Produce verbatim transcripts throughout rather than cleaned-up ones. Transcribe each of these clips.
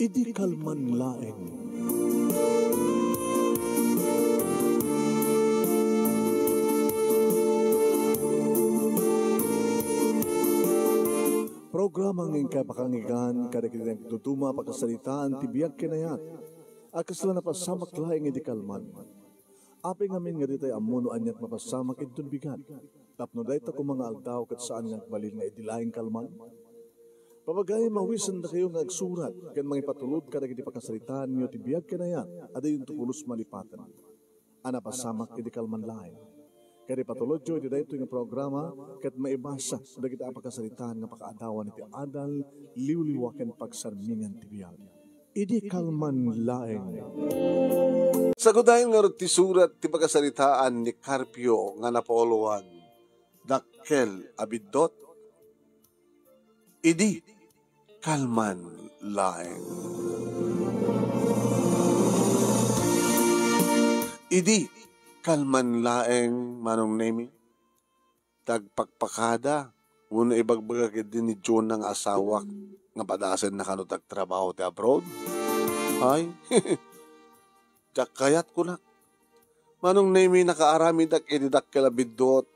Idi kalman laeng. Programa nga inkay pakanggan kadagiti nagduduma a pakasaritaan ti biag ken ayat a kasla napasamak laeng idi kalman. Apay ngamin nga ditay ammo no aniat mapasamak inton bigat, tapno dayta koma nga aldaw ket saan nga agbalin nga idi laeng kalman? Pabagay, mawisendakayo nga agsurat ken mangipatulod kadagiti pakasaritaanyo ti biag ken ayat a diyonto pulos malipaten a napasamak idi kalman laeng. Ket ipatulodyo iti daytoy nga programa ket maibasa dagiti a pakasaritaan nga pakaadawan iti adal, liwliwa ken pagsarmingan ti biag. Idi kalman laeng. Sagudayen ngarud ti surat ti pakasaritaan ni Carpio nga napauluan, Dakkel a Biddut. Idi kalman laeng. Idi kalman laeng, Manong Nemi, tagpakpakada, wenno ibagbaga ketdi ni Jonah nga asawak nga padasenna kano ti agtrabaho ti abroad? Ay, diak kayat, kunak. Manong Nemi, nakaaramidak iti dakkel a biddut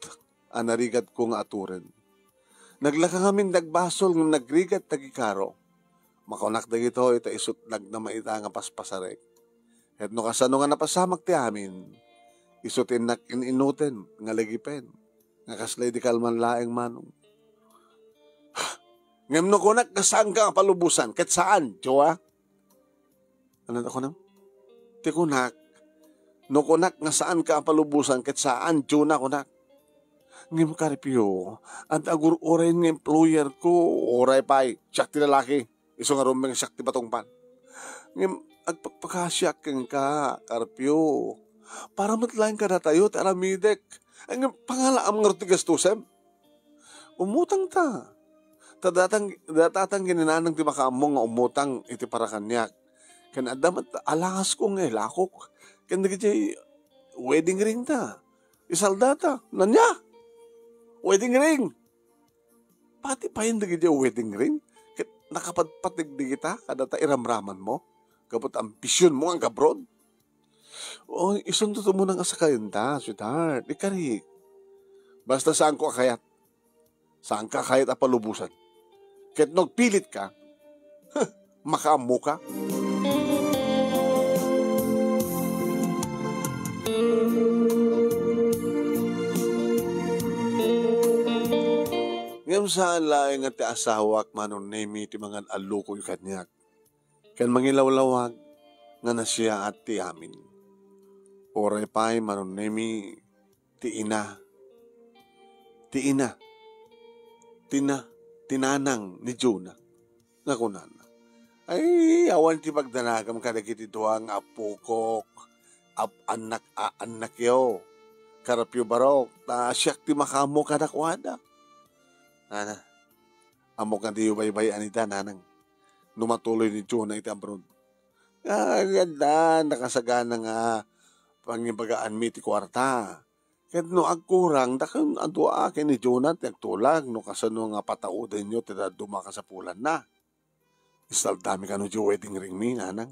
a narigatko nga aturen. Naglaka ngamin ti agbasol ngem nagrigat ti agikaro. Makunak dagitoy ta isu ti nagnama ita nga paspasarek. Ket no kasano nga napasamak ti amin, isu ti innak in-inuten nga legipen, nga kasla idi kalman laeng, Manong. Ngem no kunak nga saanka nga palubosan, ket saan, Joa? Ano ta kunam? Ti kunak, no kunak nga saanka nga palubosan, ket saan, Joa, kunak. Ngem Carpio, adda agur-uray nga employer ko, uray pay, siak ti lalaki. Isu ngarud nga siak ti patungpan. Ngem agpakpakasiak kenka, Carpio. Para met laeng kadatayo ti aramidek. Ngem pangalaam ngarud ti gastusem. Umutang ta. Ta datang, datang ken ni Nanang ti makaammo nga umutang iti para kaniak. Ken adda met alangasko nga ilakok. Ken dagiti wedding ring ta. Isaldata. Ania? Wedding ring. Pati payen dagiti wedding ring ket nakapadpateg dagita kadata iramramanmo gapu ta ambisionmo nga ag-abroad. O, isunto to muna nga sakaenta, sweetheart. Ikarik. Basta saanko a kayat. Saanka a kayat a palubosan. Ket no agpilitka, huh, makaammoka. Ngem saan laeng nga ti asawak, Manong Nemi, ti mangan-allukoy kaniak, ken mangilawlawag nga nasiaat ti amin. Uray pay, Manong Nemi, ti ina, ti ina, ti na-, ti nanang ni Jonah nga kunana, "Ay, awan ti pagdanagam kadagiti dua nga appokok, ap-, annak a annakyo, Carpio Barok, ta siak ti makaammo kadakuada." Nana, ammok nga diyo baybay-an ita, Nanang, no matuloy ni Jonah iti abroad. Ah, adda, nakasagana nga pangibagaanmi ti kuarta. Ket no agkurang, dakayon a dua ken ni Jonah ti agtulag no kasano nga pataudenyo ti dadduma a kasapulanna. Isaldami kano ti wedding ringmi, Nanang.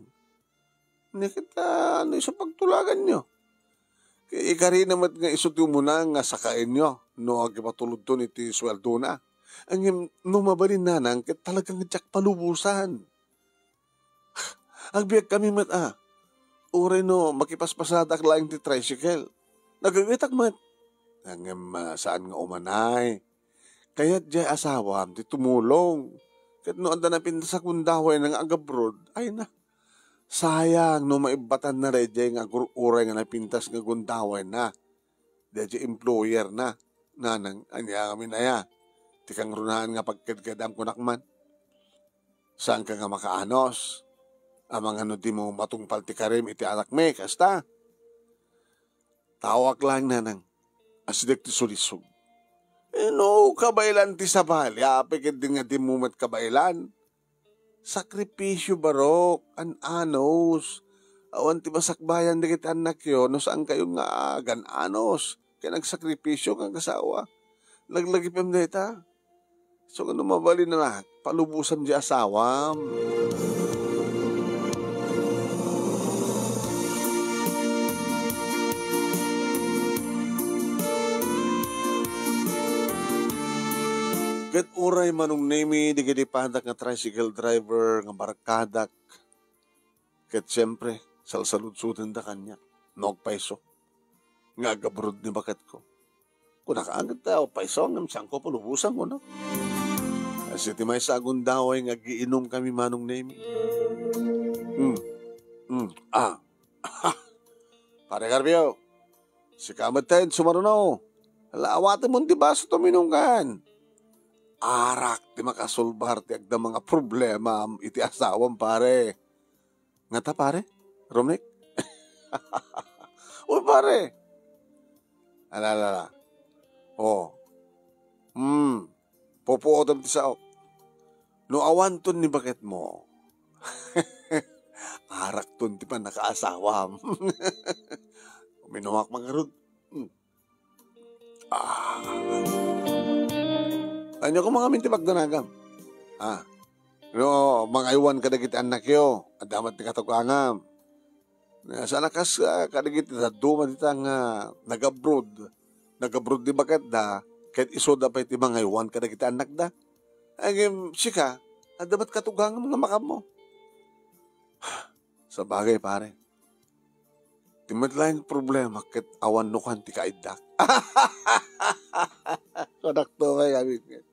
Ni ket, ah, no isu pagtulaganyo. Ikarina met nga isu ti umuna nga sakaenyo no agipatulodton iti sueldona. Ngem no mabalin, Nanang, ket talaga nga diak palubosan. Agbiagkami met a. Uray no makipaspasadak laeng ti tricycle, nagagetak met. Ngem, ah, saan nga umanay. Kayat diay asawam ti tumulong. Ket no adda napintas a gundawayna nga agabroad, ay na, sayang no maibbatanna daydiay nga agur-uray nga napintas nga gundawayna. Daydiay employer na, Nanang, ania ngamin aya ti kangrunaan nga pagkadkadam kunak man? Saanka nga makaanos? Amangan no dimo matungpal ti karim iti anakmi, kasta? Taoak laeng, Nanang, a sideg ti sulisog. Eh, no kabaelan ti sabali, apay ketdi nga dimo met kabaelan? Sakripisio, Barok, an-anos. Awan ti masakbayan dagiti annakyo no saankayo nga agan-anos ken agsakripisio nga agasawa. Laglagipem dayta. So, no mabalin, anak, palubosam diay asawam. Ket uray Manong Nemi, dagiti padak nga tricycle driver nga barkadak, ket siempre, salsaludsodenda kaniak no agpayso nga ag-abroad ni baketko. Kunak, "Agpayso ngem saanko palubosan," kunak. Kasi ti maysa a gundaway nga agiinomkami, Manong Nemi. Hmm. Hmm. Ah. Pare Carpio, sika met ten sumaruno. Ala, awatenmon ti baso, uminumkan. Arak ti makasolbar ti agdama nga problema iti asawam, pare. Ngata, pare? Romnek? Uy, pare! Ala, ala, ala. Oh. Hmm. Pupuotem ti saok. No awanton ni baketmo, arakton ti pannakaasawam. Uminumak man ngarud. Hmm. Ah. Ania koma ngamin ti pagdanagam? Ah. No, mangaywan kadagiti annakyo, adda met ti katugangam. Saan a kas, ah, kadagiti dadduma dita nga nag-abroad. Nag-abroad ni baketda, ket isuda pay ti mangaywan kadagiti annakda. Ngem sika, adda met katugangam nga makaammo. Sabagay, pare. Ti met laeng problema ket awan nukan ti kaiddak. Kunak to pay ngamin ket.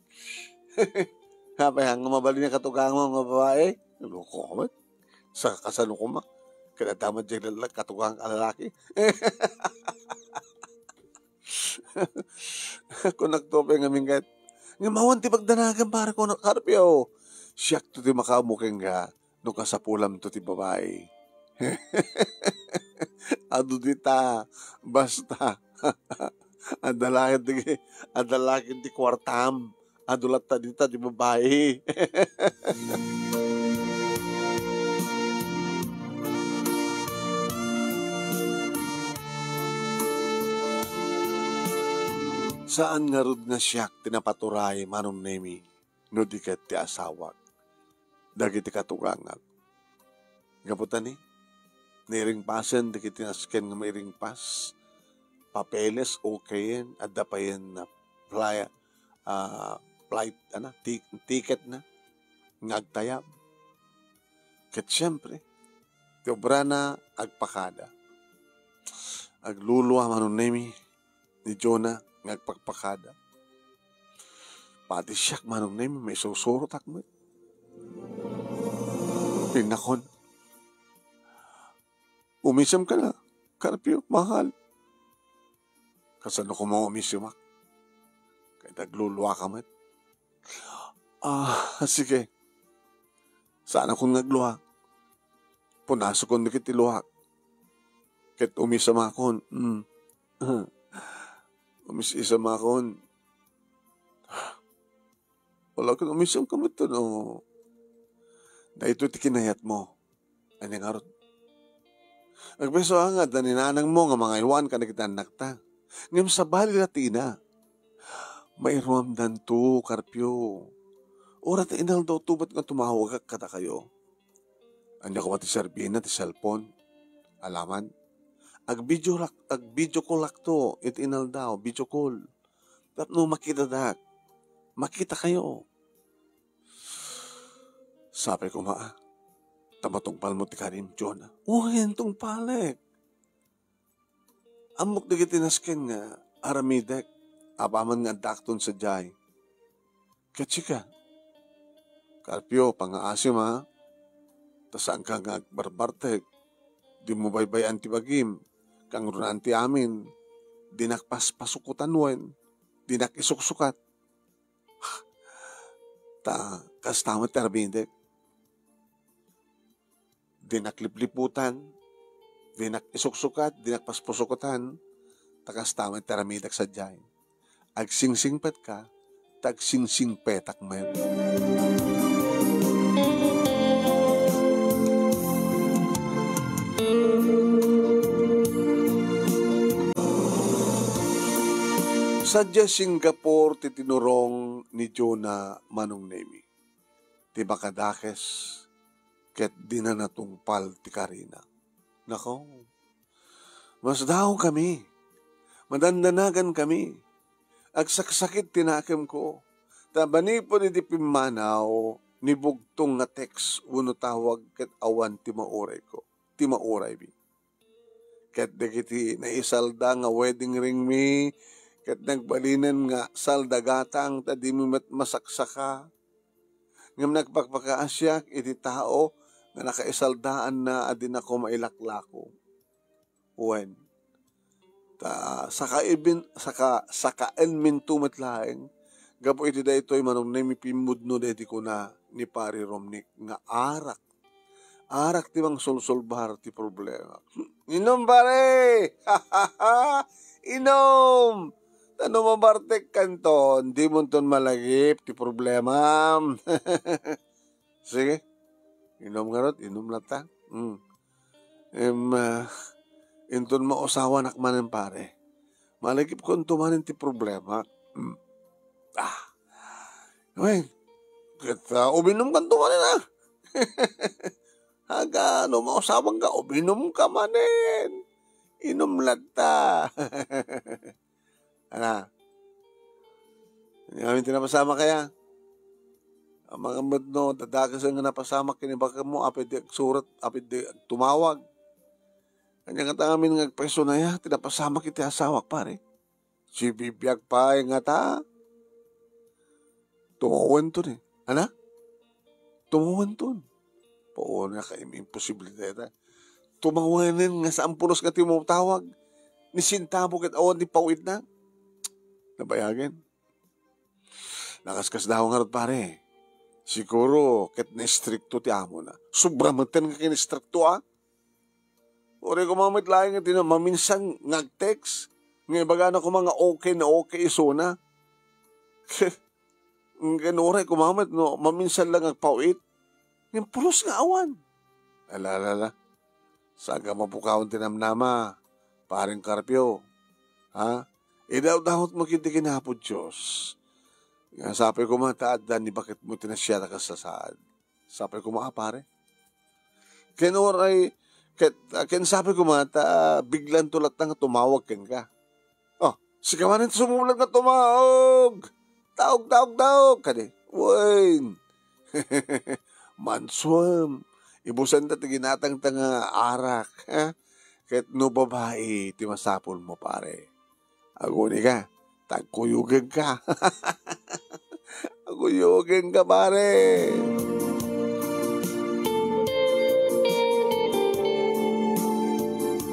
Apay, nga mabalin nga katugangam nga babae? Loko met. Sa kasano koma? Ket adda met diay lalla-, katugang a lalaki. Kunak to pay ngamin ket. Ngem awan ti pagdanagam, pare, kunak, Carpio. Siakto ti makaammo kenka no kasapulamto ti babai. Adu dita, basta. Adda la ket ti, adda la ket ti kuartam. Adu latta dita ti babai. Saan ngarud nga siak ti napaturay, Manong Nemi, no di ket ti asawak, dagiti katugangak. Gapu ta ni, nairingpasen dagiti nasken nga mairingpas. Papeles, okayen, adda payen a fly-, ah, flight, ana, ti-, ticket na nga agtayab. Ket siempre, ti obrana agpakada. Aglulua, Manong Nemi, ni Jonah nga agpakpakada. Pati siak, Manong Nemi, maisusurotak met. Pinakon, "Umisemka na, Carpio, mahal." "Kasano koma umisemak? Ket agluluaka met." "Ah, sige. Saanakon nga agluak. Punasakon dagiti luak. Ket umisemakon." Hmm. Umis-isemakon. Wala ket umisemka met no daytoy ti kinayatmo. Ania ngarud? Agpayso a nga adda ni nanangmo nga mangaywan kadagiti annakta. Ngem sabali la ti ina. Mairuamdanto, Carpio. Uray ta inaldaw to met nga tumawagak kadakayo. Ania koma ti serbina ti cellphone? Alaman. Agvideo lak-, agvideo call lakto iti inaldaw, video call. Tapno makitadak. Makitakayo. Sapay koma, a. Ta matungpalmo ti karim, Jonah. Wen, tungpalek. Ammok dagiti nasken nga aramidek, apaman nga addaakton sadiay. Ket sika, Carpio, pangngaasim, a. Ta saanka nga agbarbartek. Dimo baybay-an ti bagim. Kangrunaan ti amin. Dinak paspasukotan wen. Dinak isuksukat. Ta kasta met ti aramidek. Dinak lipliputan, dinak isuksukat, dinak paspusukotan, ta kasta met ti aramidek sadiay. Agsingsingpetka, ta agsingsingpetak met. Sadiay Singapore ti tinurong ni Jonah, Manong Nemi. Ti makadakes ket dina natungpal ti karina. Nako, masdaawkami, madandanagankami, agsaksakit ti nakemko, Ta manipud iti pimmanaw, ni bugtong nga text wenno tawag ket awan ti maurayko, ti mauraymi. Ket dagiti naisalda nga wedding ringmi, ket nagbalinen nga salda gatang ta dimi met masaksaka. Ngem nagpakpakaasiak iti tao nga nakaisaldaanna a dinako mailaklako. Wen, ta saka ibin-, saka, sakaenminto met laeng gapu iti daytoy manong naipimmudno daydi kuna ni Pare Romnick nga arak. Arak ti mangsolsolbar ti problema. Inum, pare! Inum! Ta no mabartek kanton, dimonton malagip ti problema. Sige. Inum ngarud, inum latta. Mm. Em, ah, inton mausawanak manen, pare. Malagipkonto manen ti problema. Mm. Ah. Wen, ket, ah, uminumkanto manen, ah. Aga, no mausawanka, uminumka manen. Inum latta. Ana? Ania ngamin ti napasamak kaya? Amangan met no, dadakesan nga napasamak ken ni bakemmo, apay di agsurat, apay di agtumawag. Ania ngata ngamin nga agpaisunaya ti napasamak iti asawak, pare? Sibibiag pay ngata? Tumawenton eh. Ana? Tumawenton. Puonak, im-, imposible dayta. Tumawenen nga saan pulos nga ti mawtawag. Ni sentabo ket awan ti pawitna. Nabayagen. Nakaskasdaaw ngarud, pare. Siguro ket naistrikto ti amona. Sobra metten nga kinistrikto, a? Uray koma met laeng nga ti na-, maminsan nga ag-text, nga ibagana koma nga okay na okay isuna. Ken uray koma met no maminsan lang agpawit, ngem pulos nga awan. Ala, ala, ala. Saan ka mapukawan ti namnama, Pareng Carpio. Ha? Idawdawatmo ketdi ken Apo Dios. Nga sapay koma ta adda ni baketmo ti nasiatak a sasaad. Sapay koma a, pare. Ken uray, ket, ken sapay koma ta biglanto latta nga tumawag kenka. Oh, sika manen ti sumublad nga tumaog. Taog, taog, taog, kadi. Wen. Mansuem. Ibusanta ti ginatangta nga arak, ha? Ket no babai ti masapulmo, pare. Aguni ka, tagkuyogenka. Agkuyogenka, pare.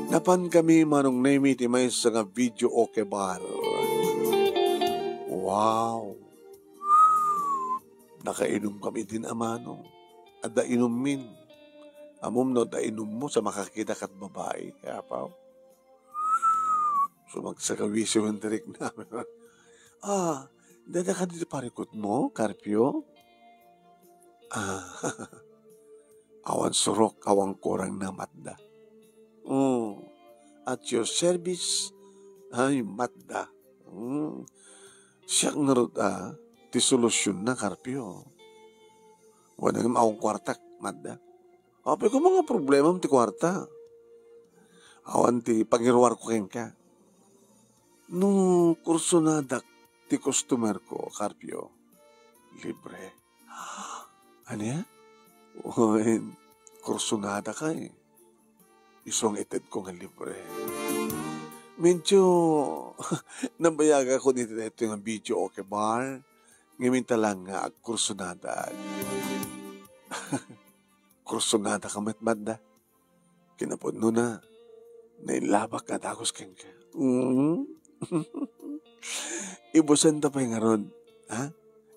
Napan kami manong Nemi ti maysa nga video okay bar. Wow! Nakainum kami din a manong. Adda inummin. Ammom no adda inummo sa makakita kat babai. Apaw. Sumagsagawisi man ti riknam. Ah, dada ka dito parikot mo, Carpio? Ah, awan surok, awan kurang na matda. Mm. At your service, ay, matda. Mm. Siak ngarud, ah, ti solusyon na, Carpio. Wen, ngem awan kuartak, matda. Apay ko mga problema ti kuarta. Awan ti pangiruarko kenka. No kursonadak ti customer ko, Carpio, libre. Ania? Wen, kursonada ka eh. Isu nga itedko nga libre. Medyo nabayagakon iti daytoy nga video okay bar. Ngamin ta lang nga agkursonadak. Kursunada ka met, matda. Kinapudnona, nailabak nga dagus kenka. Mm. Ibusenta pay ngarud, ha?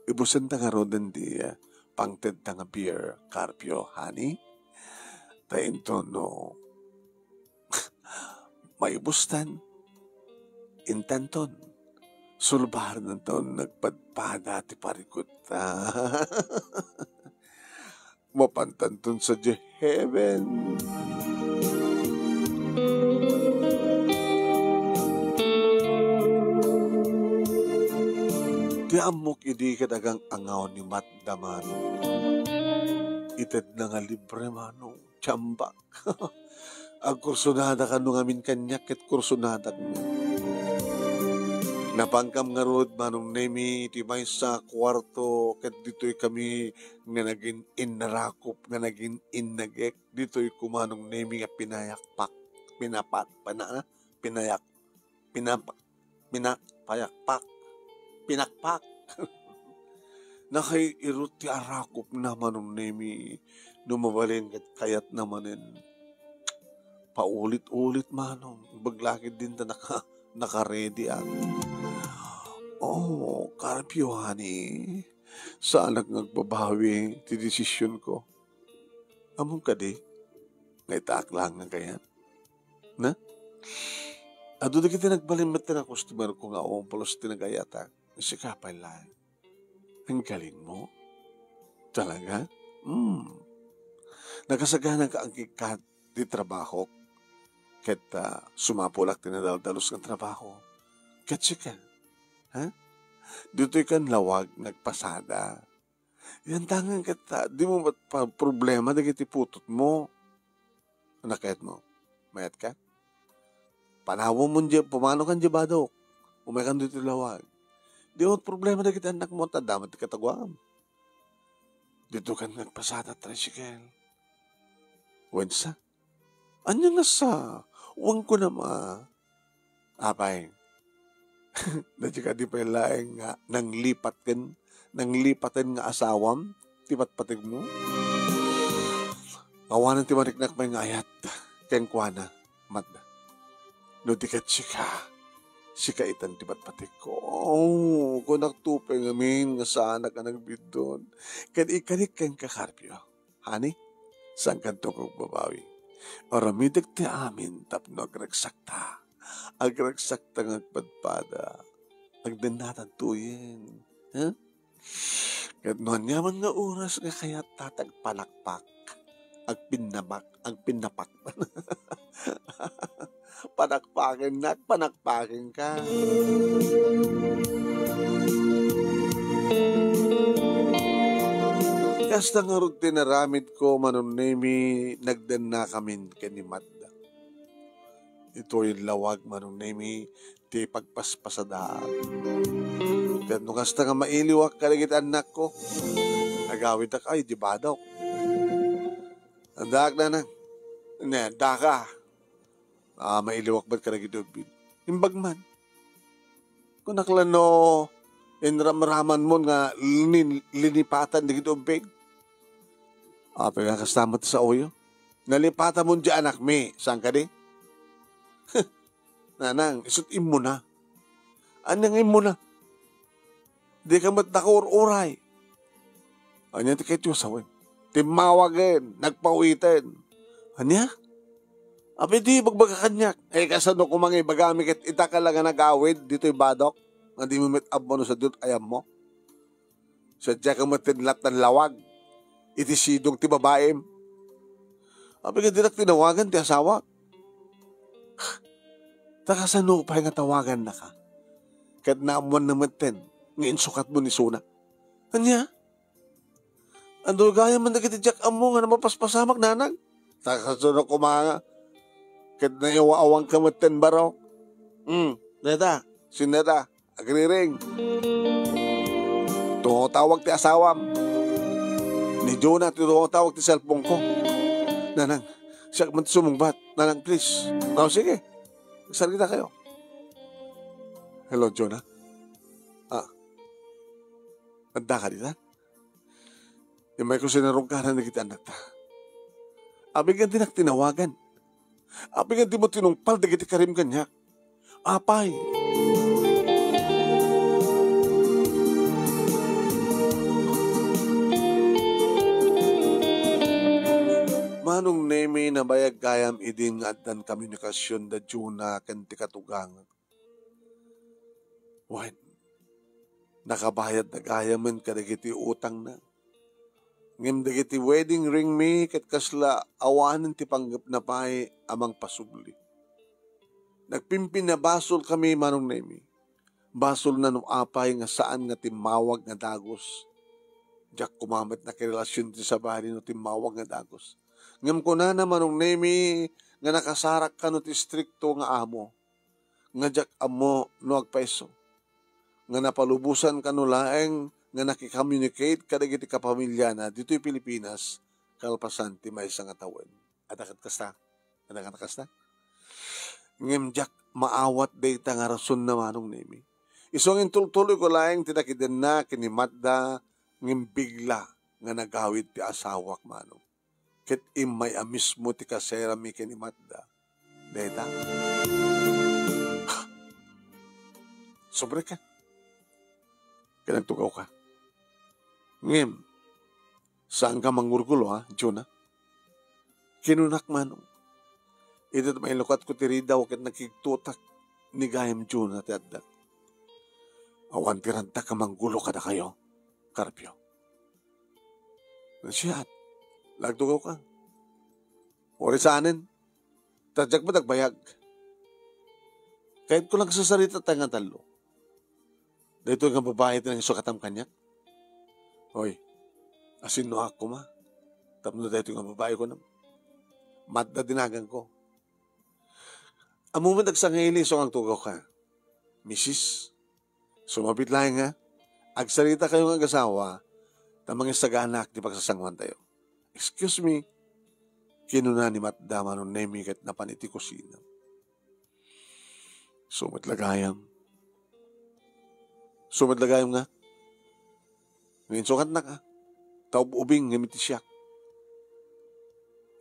Ibusenta ngaruden ti, ah, pangtedta nga beer, Carpio, honey? Ta inton no, maibustan, intanton, sulbarnanton nagpadpada ti parikutta. Mapantanton sadiay heaven. Ti ammok idi ket agang-angaw ni matda, manong. Itedna nga libre, manong. Tiambak. Agkursunada kano ngamin kaniak ket kursunadak met. Napankam ngarud, Manong Nemi, iti maysa a kuarto, ket ditoy kami nga nagin-innarakup, nga nagin-innagek. Ditoy ko, Manong Nemi, nga pinayakpak, pinapat, pana-, pinayak, pinap-, pinak-, payakpak, pinakpak. Nakay-irut ti arakupna, Manong Nemi, no mabalin ket kayatna manen paulit-ulit, Manong. Ibaga la ketdin ta naka-, nakaready ak. Oh, Carpio, honey, saanak nga agbabawi ti desisionko. Ammom kadi nga itaak laeng nga kayat? Na? Adu dagiti nagbalin met nga customer ko nga umpulos ti nagayatak. Sika pay laeng. Ang galing mo. Talaga? Hmm. Nakasagana ka ang kikkat ti trabahok. Ket, ah, sumapulak ti nadaldalus nga trabaho. Ket sika, ha? Ditoy kan lawag nagpasada. Yan dangan ket, ah, di mo mat-, pa-, problema dagiti putotmo. Ania kayatmo? Mayat ka? Panawem mon di, pumano kan di badok. Umay kan ditoy lawag. Di mo problema dagiti annakmo, ta adda met ti kataguam. Ditoy kan nagpasada tricycle. Wen sa? Ania nga sa? Wen ko na ma. Apay, daydi kadi pay laeng nga nanglipat ken, nanglipaten nga asawam ti patpategmo? Awanen ti mariknak pay nga ayat kenkuana, Mad. No di ket sika, sika itan ti patpategko. Oh, kunakto pay ngamin nga saanak a nagbiddut. Ket ikarik kenka, Carpio. Honey, saankanto nga agbabawi. Aramidek ti amin tapno agragsakta. Agragsakta nga agpadpada. Agdennatantoyen. Ha? Ket no aniaman nga oras nga kayatta ti agpanakpak, agpinnapak, agpinnapak. Panakpakennak, panakpakenka. Kasta ngarud ti naramidko, Manong Nemi, nagdennakamin ken ni Mad. Ditoy lawag, Manong Nemi, ti pagpaspasadaak. Ket no kasta nga mailiwak kadagiti annakko, agawiddak ay di badok. Addaak, nanang. Ne, addaka. Ah, mailiwak met kadagiti ubbing. Imbag man. Kunak la no inramramanmon nga lini-, linipatan dagiti ubbing. Apay nga kasta met ti saoyo? Nalipatamon di anakmi, saan kadi? Nanang, isut' immuna. Ania nga immuna? Dika met nakaur-uray. Ania ti kayatyo a sawen? Timmawagen, nagpawiten. Ania? Apay di ibagbaga kaniak. Eh, kasano koma nga ibagami ket ita ka la nga nagawid ditoy badok? Nga dimo met ammo no sadino ti ayammo? Sadiak met ti lattan lawag iti sidong ti babaim. Apay nga dinak tinawagan ti asawak? Ta kasano pay nga tawagannaka? Ket naammoanna metten nga insukatmo ni Sona. Ania? Adu gayam man dagiti diak ammo nga napapaspasamak, nanang. Ta kasano koma nga ket naiwa-awanka metten barok? Hmm, dayta, sineta, agriring. Tumatawag ti asawam. Ni Jonah ti tumatawag ti cellphone ko. Nanang, siak man ti sumungbat. Nanang, please. Oh, sige. Sarita kayo. Hello, Jonah. Ah. Adda ka dita? Imayko sinarungkaran dagiti annakta. Apay nga dinak tinawagan. Apay nga dimo tinungpal dagiti karim kaniak? Apay. Manong Nemi, nabayag gayam idin nga addan komunikasion da Jonah ken ti katugangak. Wen, nakabayadda gayamen kadagiti utangna. Ngem dagiti wedding ring mi ket kasla awanen ti panggepna pay a mangpasubli. Nagpimpinabasol kami, Manong Nemi. Basolna no apay nga saan nga timmawag nga dagus. Diak koma met nakirelasion ti sabali no timmawag nga dagus. Ngem kunana, Manong Nemi, nga nakasarak kano ti istrikto nga amo. Nga diak ammo no agpayso. nga napalubosan kano laeng nga nakicommunicate kadagiti kapamiliana ditoy Pilipinas kalpasan ti maysa nga tawen. Adda ket kasta? Adda ket kasta? Ngem diak maawat dayta nga rasonna, Manong Nemi. Isu nga intultuloyko laeng ti nakidenna ken ni Matda, ngem bigla nga nagawid ti asawak, Manong. Ket immay a mismo ti kaserami ken ni Matda. Dayta. Subrek ka. Ket nagtugaw ka. Ngem, saan ka manggulgulo, ha, Jonah? Kinunak, Manong. Iti mailukatko ti ridaw ket nakigtotak ni gayam Jonah ti adda. Awan ti ranta ka manggulo kadakayo, Carpio. Siat, nagtugaw ka. Uray saanen, ta diak met agbayag. Kayatko lang sasaritata nga tallo. Daytoy nga babai ti nangisukatam kaniak. Hoy, asinno ak koma? Tapno daytoy nga babai ko na. Matda dinagan ko. Ammom met agsangaili isu nga agtugaw ka. Misis, sumabit laeng nga, agsarita kayo nga agasawa, ta mangisaganak ti pagsasanguan tayo. Excuse me, kinuna ni Matda Manong Nemi ket napan iti kusina. Sumet la gayam. Sumet la gayam nga. Nga insukatnak, a. Ta ub-ubing nga mitisiak.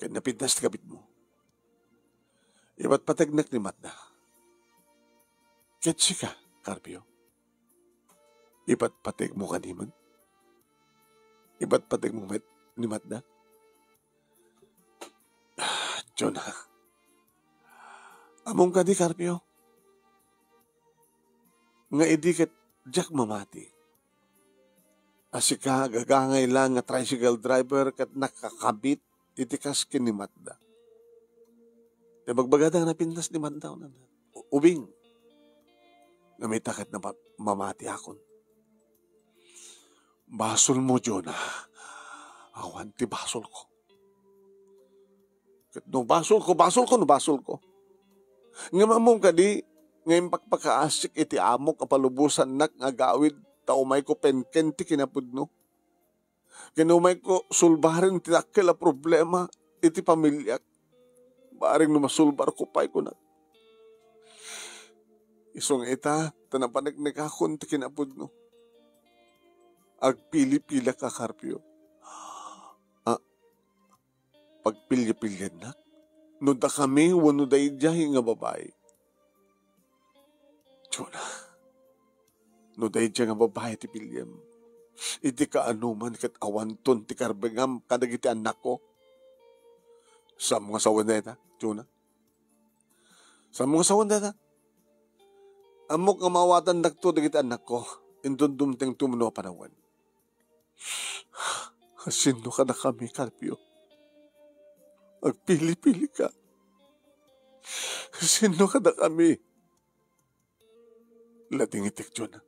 Ket napintas ti kabitmo. Ipatpategnak ni Matda. Ket sika, Carpio? Ipatpategmo kadi man? Ipatpategmo met ni Matda? Jonah. Ammom kadi, Carpio, nga idi ket diak mamati, a sika agagangay lang nga tricycle driver ket nakakabit iti kas ken ni Matda. Ti bagbagada nga napintas ni Matda, kunana, "U-, ubing, ngem ita ket napa-, mamatiakon." Basolmo, Jonah. Awan ti basolko. Ket no basolko, basolko, no basolko. Ngem ammom kadi nga impakpakaasik iti amok a palubosannak nga agawid ta umayko penken ti kinapudno. Ken umayko sulbaren ti dakkel a problema iti pamiliak. Bareng no masulbarko pay, kunak. Isu nga ita, ta napaneknekakon ti kinapudno. Agpili-pilika, Carpio. A, pagpilya-pilyannak? No dakami wenno daydiay nga babai? Jonah, no daydiay nga babai ti piliam, idi kaanoman ket awanton ti karbengam kadagiti annakko. Saan nga sawen dayta, Jonah? Saan nga sawen dayta? Ammok nga maawatandakto dagiti annakko, inton dumtengto no a panawen. Sinno kadakami, Carpio? Agpili-pilika. Sinno kadakami? Ladingitek, Jonah.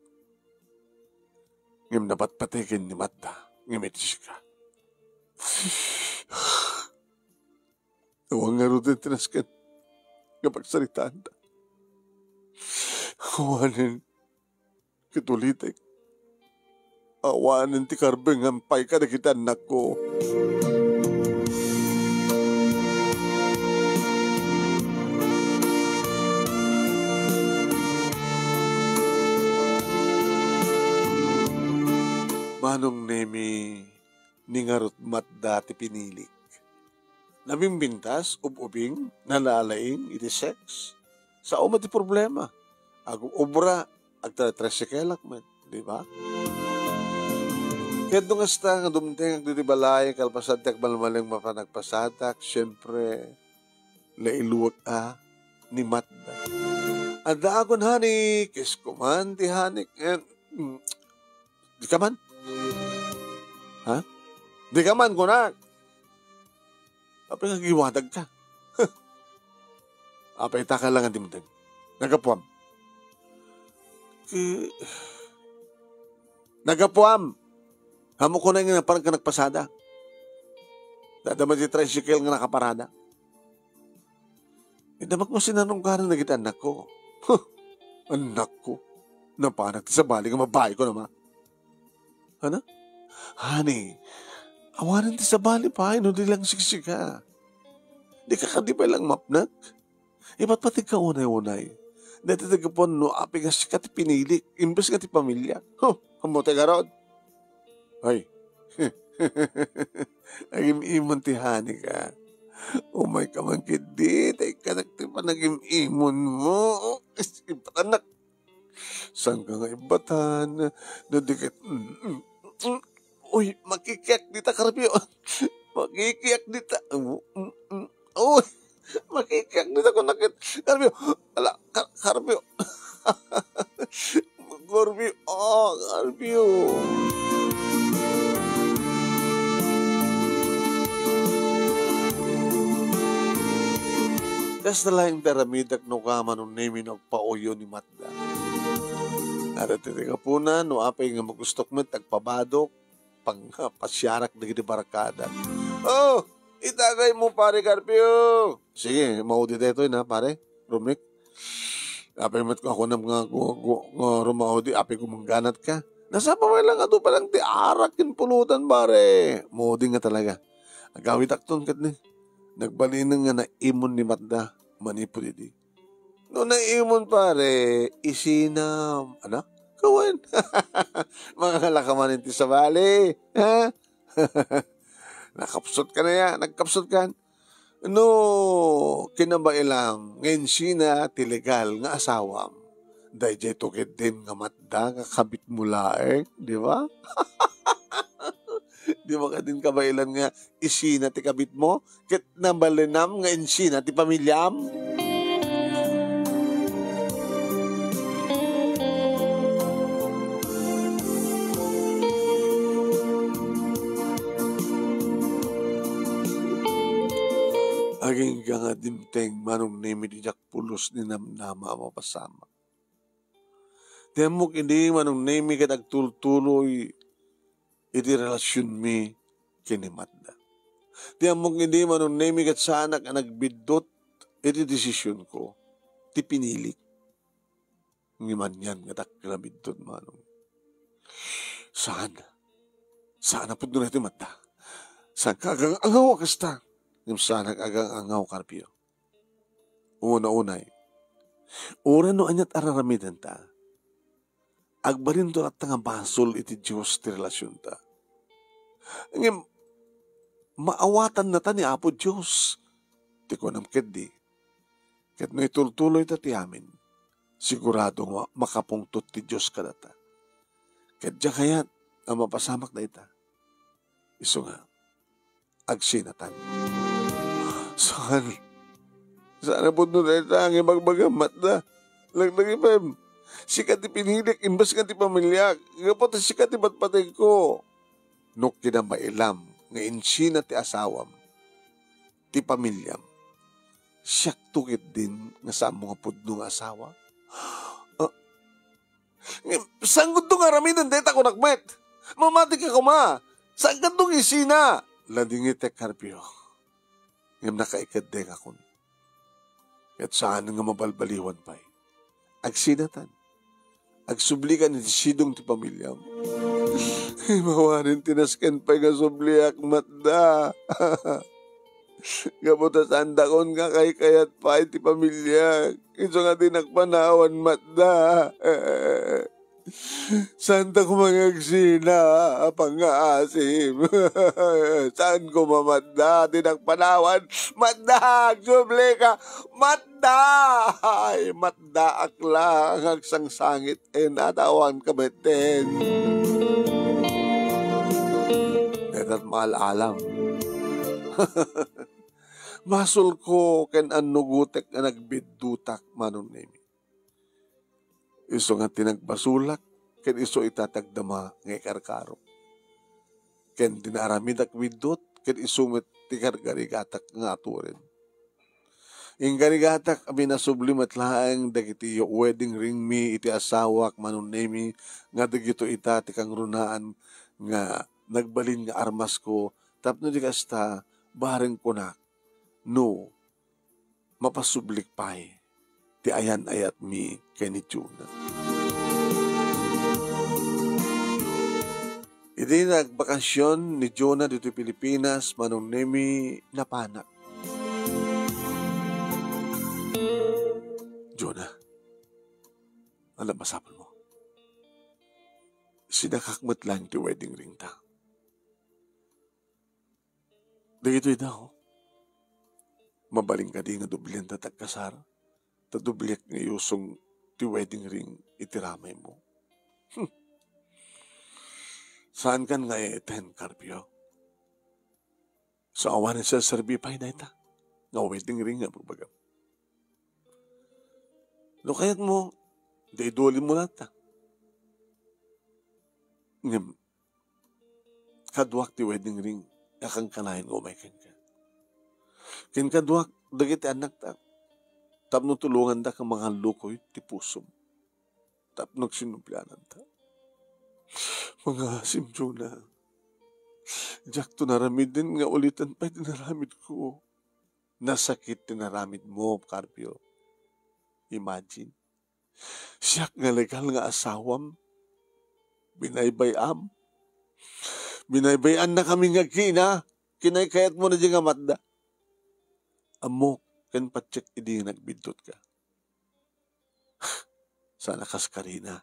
Ngem napatpategen ni Matda, ngem iti sika. Awan ngaruden ti nasken nga pagsaritaanda. Awanen ket ulitek. Awanen ti karbengam pay kadagiti annakko. Manong Nemi, ni ngarud Matda ti pinilik. Nabimbintas, ub-ubing, nalalaing iti sex. Sao met ti problema? Ag-obra, agtra-tricycle-ak met, di ba? Ket no kasta nga dumtengak ditoy balay, kalpasan ti agmalmalem nga panagpasadak, siempre, nailuwek a ni Matda. Adda akon, honey, kiss ko man ti honey. Eh, mm, di ka man? Ha? Di ka man, kunak? Apay nga agiwadag ka? Apay ta ka lang nga dimdem. Nagapuam. Ki-, nagapuam. Amo ko na nga parang ka nagpasada. Dadama ti tricycle nga nakaparada. Idda met sinanungkaran dagiti annakko. Huh, annakko. Napanak ti sabali nga babaeko, ama. Ano? Honey, awanen ti sabali pay no di lang siksika. Dika kadi pay lang mapnek? Ipatpategka unay-unay. Daytoy ti gapuan no apay nga sika ti pinilik, imbes nga ti pamiliak. Huh, ammom ti garud. Ay. Agim-imon ti honey ka. Umayka man ketdi, ta ikkanak ti panagim-imonmo. Is, ipatanak. Saanka nga ibbatan? No di ket, mm, mm, mm. Uy, makikiak dita, Carpio. Makikiak dita. Mm, mm, mm. Uy, makikiak dita, kunak ket. Carpio, ala, Car-, Carpio. Carpio, ah, Carpio. Kasta laeng ti aramidak no kama no Nemi no agpauyo ni Matda. Adda ti gapuna, no apay nga magustok met agpabadok, pang-, pasiarak dagiti barkada. Oh, itagaymo, Pare Carpio. Sige, maudi daytoy na, pare. Romnick. Apay met nga kunam nga gu-, gu-, nga rumaudi, apay gumangganatka. Nasapa pay lang, adu pay lang ti arak ken pulutan, pare. Maudi nga talaga. Agawitakton ketdi. Nagbalinen nga naimon ni Matda manipud idi. No naimon, pare, isinam. Ano? Kawen. Mangalaka manen ti sabali. Ha? Nakapsutka aya? Nagkapsutkan? No kinabailam nga insina ti legal nga asawam, daydiay to ketdin nga Matda nga kabitmo laeng, di ba? Dimo ketdin kabailan nga isina ti kabitmo, ket nabalinam nga insina ti pamiliam? Agingga nga dimteng, Manong Nemi, ti diak pulos ni namnama a mapasamak. Ti ammok idi, Manong Nemi, ket agtultuloy iti relasionmi ken ni Matda. Ti ammok idi, Manong Nemi, ket saanak a nagbiddut iti desisionko, ti pinilik. Ngem anian nga dakkel a biddut, Manong. Saan. Saan a pudno daytoy, Matda. Saanka agang-angaw a kasta. Ngem saanak agang-angaw, Carpio. Una unay, uray no aniat a raramidenta, agbalinto latta nga basol iti Dios ti relasionta. Ngem, maawatannata ni Apo Dios ti kunam ketdi. Ket no itultuloyta ti amin, sigurado nga makapungtot ti Dios kadata. Ket diak kayat a mapasamak dayta. Isu nga, agsinatan. Saan? Saan a pudno dayta nga ibagbagam, Matda? Lagdagipem, sika ti pinilik imbes nga ti pamiliak. Gapu ta sika ti patpategko. No kinabailam nga insina ti asawam, ti pamiliam, siakto ketdin nga saanmo nga pudno nga asawa? Ah, ngem, saan gudto nga aramiden dayta kunak met? Mamatika koma! Saan gudto nga isina? Ladingitek, Carpio. Ngem nakaikeddengakon. Ket saan nga mabalbaliwan pay. Agsinatan. Agsublikan iti sidong ti pamiliam. Mawanen ti nasken pay nga subliak, Matda. Gapu ta saandakon nga kaykayat pay ti pamiliak. Isu nga dinak panawan, Matda. Saanta koma nga agsina a pangngaasim. Saan koma, Matda, dinak panawan. Matda, agsublika. Matda! Ay, Matdaak lang, agsangsangit, eh, natawanka metten. Daytat maal-alam. Basolko ken annugotek nga nagbiddutak, Manong Nemi. Isu nga ti nagbasolak, ken isu ita ti agdama nga ikarkarok. Ken ti naaramidak biddut, ken isu met ti kargarigatak nga aturen. Inggarigatak a pinasubli met laeng dagiti wedding ringmi iti asawak, Manong Nemi, nga dagitoy ita ti kangrunaan nga nagbalin nga armasko tapno di kasta, bareng kunak, no, mapasublik pay ti ayan-ayatmi ken ni Jonah. Idi nagbakasyon ni Jonah ditoy Pilipinas, Manong Nemi, napanak. Jonah, ano masapul mo? Sinakak met lang ti wedding ring ta. Dagitoy daw, mabalin kadi nga doblian ta ti agkasar? Ta dobliak nga iusong ti wedding ring iti ramay mo. Hmm. Saankan nga eten, Carpio. So, awan a serserbi pay dayta nga wedding ring nga bagbagam. No kayat mo, di idulin mo latta. Ngem, kaduak ti wedding ring a kankanayon nga umay kenka. Ken kaduak dagiti annakta, tapno tulongandak a mangallukoy ti pusom, tapno agsinubliananta. Mangaasim, Jonah. Diakto naramiden nga uliten pay ti naramidko. Nasakit ti naramidmo, Carpio. Imagine. Siak nga legal nga asawam, binaybay-am. Binaybay-annakami nga agkiina, kinaykayatmo na di nga matda. Ammok, ken patiek idi nga nagbiddutka. Saan a kas karina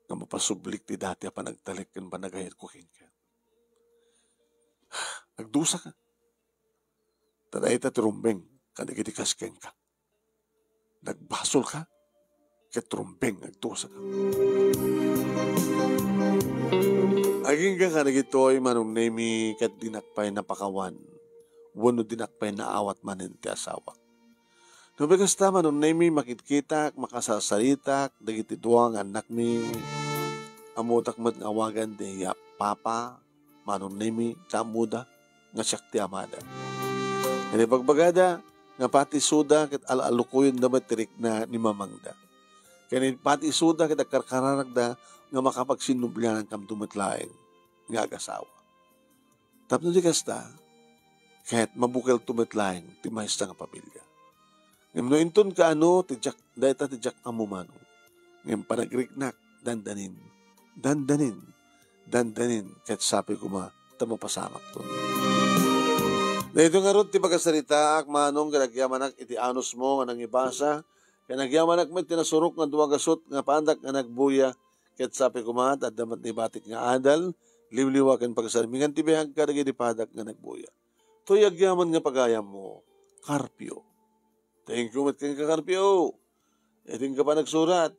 nga mapasublik ti dati a panagtalek ken panagayatko kenka. Agdusaka. Ta dayta ti rumbeng kadagiti kas kenka. Nagbasolka ket rumbeng, agdusaka. Agingga kadagitoy, Manong Nemi, ket dinak pay napakawan wenno dinak pay naawat manen ti asawak. No di kasta, Manong Nemi, makitkitak, makasarsaritak dagiti dua nga annakmi. Ammotak met nga awagan ti ya-, papa, Manong Nemi, ta ammoda nga siak ti amada. Ken ibagbagada nga pati isuda ket al-alukoyenda met ti rikna ni mamangda. Ken pati isuda ket agkarkararagda nga makapagsinnublianankamto met laeng nga agasawa. Tapno di kasta, ket mabukelto met laeng ti maysa nga pamilia. Ngem no inton kaano ti diak, dayta ti diak ammo, Manong. Ngem panagriknak, dandanin, dandanin, dandanin, ket sapay koma ta mapasamakton. Daytoy ngarud ti pakasaritaak, Manong, ket agyamanak iti anusmo nga nangibasa, ket agyamanak met ti nasurok nga dua gasut nga padak nga nagbuya, ket sapay koma ta adda met naibatik nga adal, liwliwa ken pagsarmingan ti biag kadagiti padak nga nagbuya. Toy agyaman nga pagayammo, Carpio. Thank you met kenka, Carpio. Iti inka panagsurat,